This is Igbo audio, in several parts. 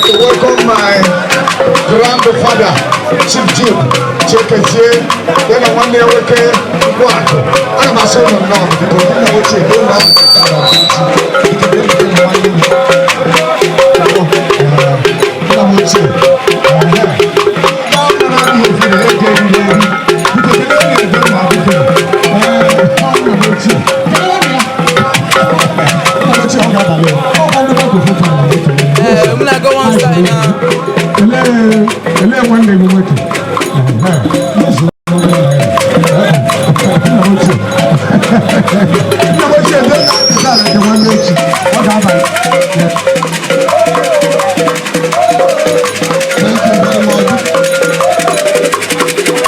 To welcome my grandfather, Chief Jude Chiekezie, ya na nwanne ya nwoke Nkwakụ. Ana m asị ụnụ nnọọ, biko nna ochie bụ ụlọ ahụ taa na echi. Biko, bịa nwanne m. Nna m ochie. Ọ na-adịghị ofe na ego eriri eri. Biko, kelee na-ebe ma biko. Nna m ochie. Kelee ya. Nna m ochie, ọ ga-abalị. Ọ ga ndị microphone na-ekele. I'm gonna go one side now. Elee elee nwanne gị nwoke? Nna m ochie. Nna m ochie, ebe nna nke nwanne echi. Ọ ga-abalị. Thank you very much.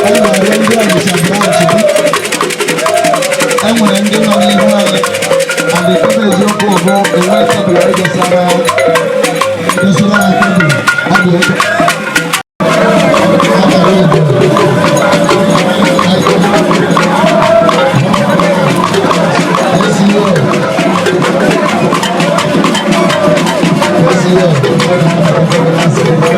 E nwere ndị Ọnịsha branch bi. E nwere ndị nọ n'ihu anyị. And the ebe eziokwu bụ enwe tebụl edosara anyị tebụl. Ọ dị oke. Akara ugo. SEO. SEO.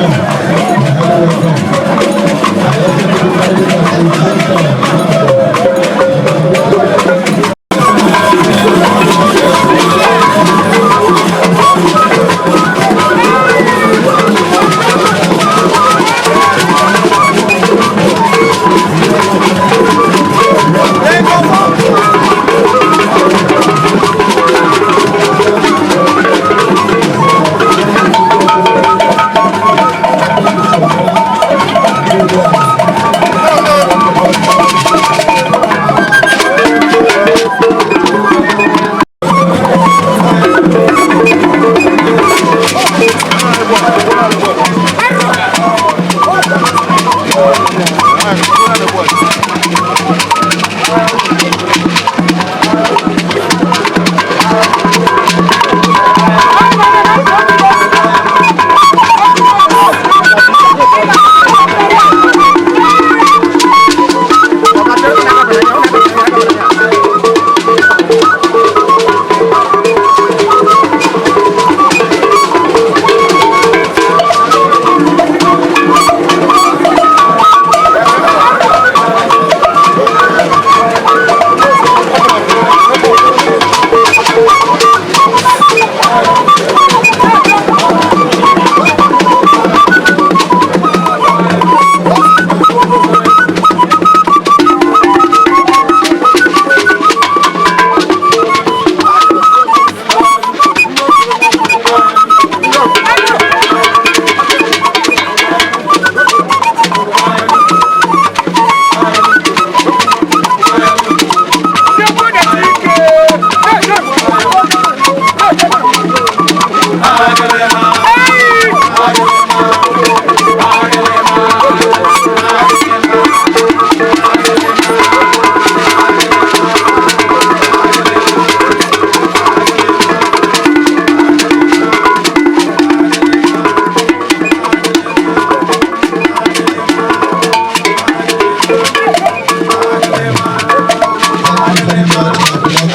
very much, my beloved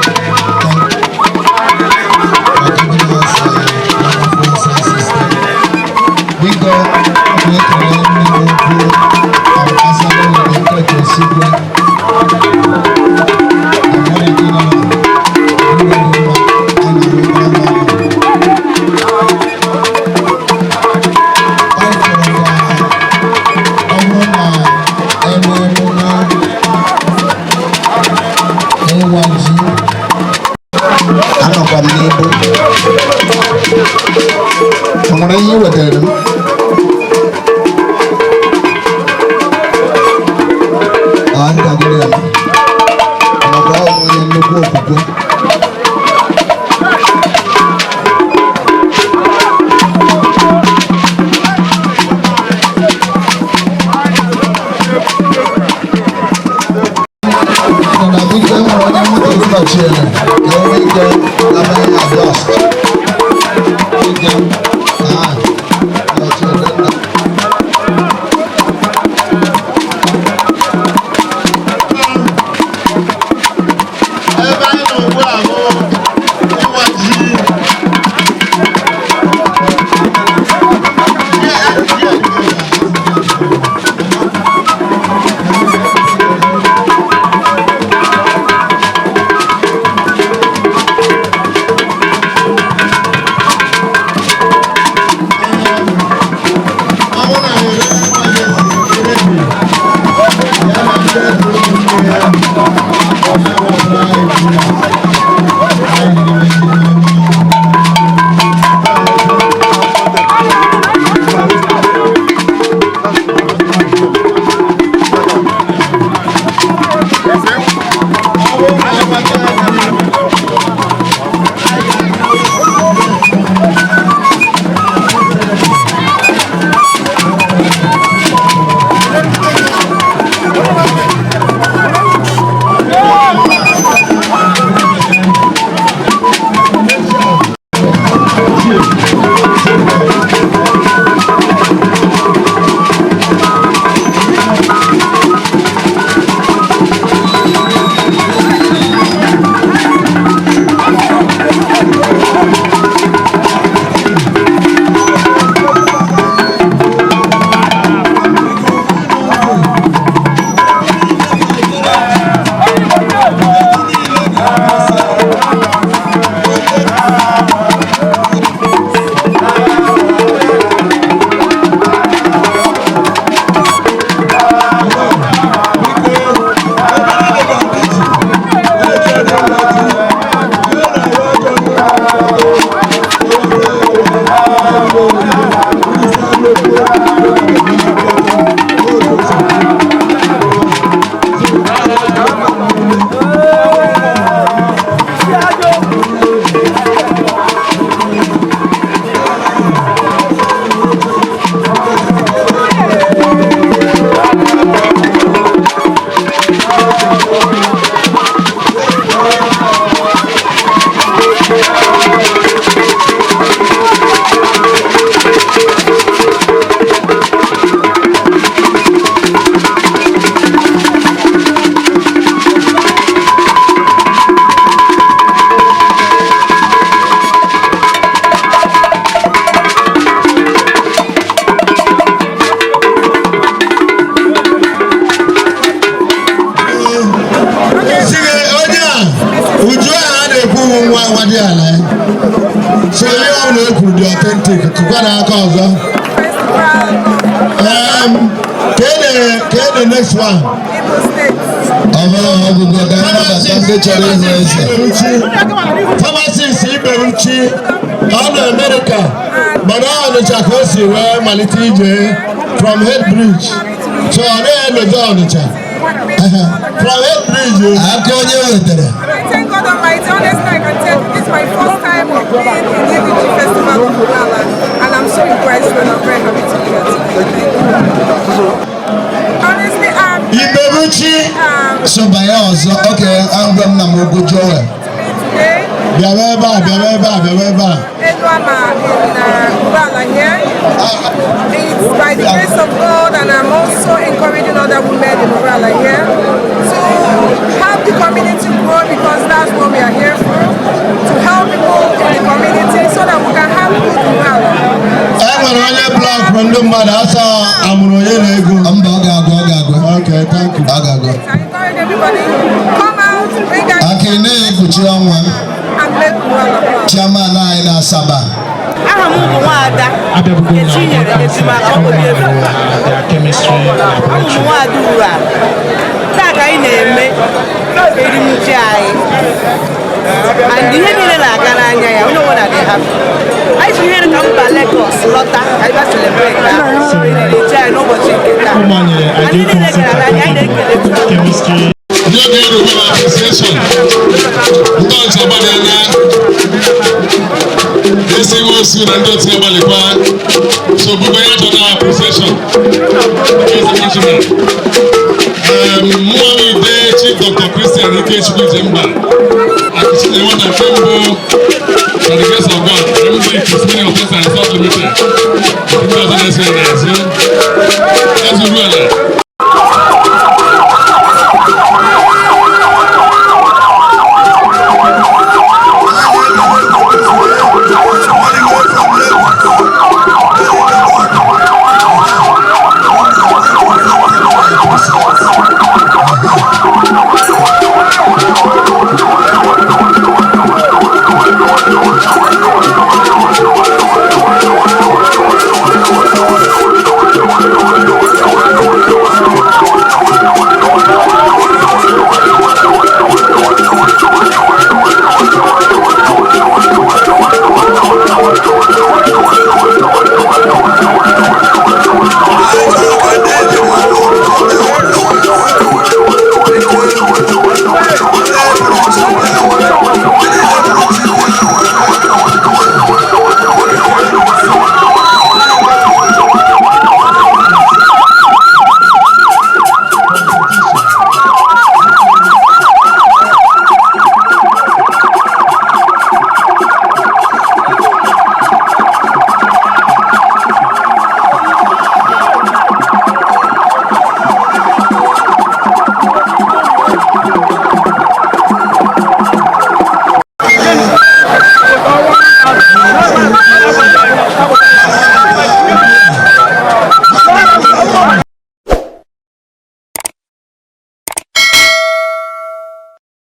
Igwe. Thank you for giving us a wonderful sound system. Biko, ọ na-ekele nne m ukwu, Ambassador Okeke Osigwe. Na mụ na gị nọ na ụlọ dị mma, a na-arụkwa ọrụ. Ọ chọrọ ka ọ bụrụ na eme emume ịwa ji, anọkwa m n'ibu. O nwere ihe i wetara m? Ọ ntagoro ya maka ọ bụ onye nnukwu okwukwe. Na biko, e nwere onye moto gbachiere ka o nwee ike abanye adjust. Ike ah, nọchiere nna. Ebe anyị nọ ugbu a bụ ịwa ji. Ọ bụrụ na ere ya na ndị eze ụmụnne ya, ọ na-ewetara anyị ji anyị riri. Sị onye a, uju a a na-ekwu bụ nwa nwa dị ala ya. So ihe ọ bụla o kwuru dị authentic, kụkwa na aka ọzọ. Kee the next one. Ọbụrụ ọgụgụ ga-anabata ndị chọrọ ịhụ eze. Pharmacist Iberuchi, ọ nọ Amerịka, mana ọ Ọnịcha ka o si wee malite ije from Head Bridge. So ọ naghị elote Ọnịcha. From Head Bridge o. Aka onye wetara. I thank God Almighty. Honestly, I can tell you this is my first time of being in the Iri Ji Festival of Ugala, and I'm so impressed and I'm very happy to be here today. Honestly, I'm Iberuchi So banye ọzọ, oke agwa m na m okwu Joel. to me today. Bịawa ebe a, bịawa ebe a, bịawa ebe a. Enuama in Ugala here. It's by the grace of God, and I'm also encouraging other women in Ugala here to help the community. Abịabugo na Chinyere Ejimakor Obiefuna. Their chemistry Abụ m laboratory. nwaada uru a. Taa ka anyị na-eme erimji anyị, and ihe niile na-aga n'anya ya, onye ọbụla dị happy. Anyị ji ihe ka mba Lagos lọta ka anyị bịa celebrate na eriri ji anyị n'ụbọchị nke taa. Ụmụanyị Anyị Ideal niile Concept gara n'anya, anyị na-ekele Chukwu. Chemistry. Ndị oge Yoruba Association, ndị ọzọ agbalịala isi nwe osu na ndị otu agbalịkwa. So bụgo ya chọta appreciation nke national. Mụnwa bụ ide Chief Dr. Christian Ikechukwu Ijemba Akụchite nwata nke mbụ, by the grace of God, MD Kismini of Peace and South Limited, ndị ọzọ na-eso ya n'azụ, ezuru ala.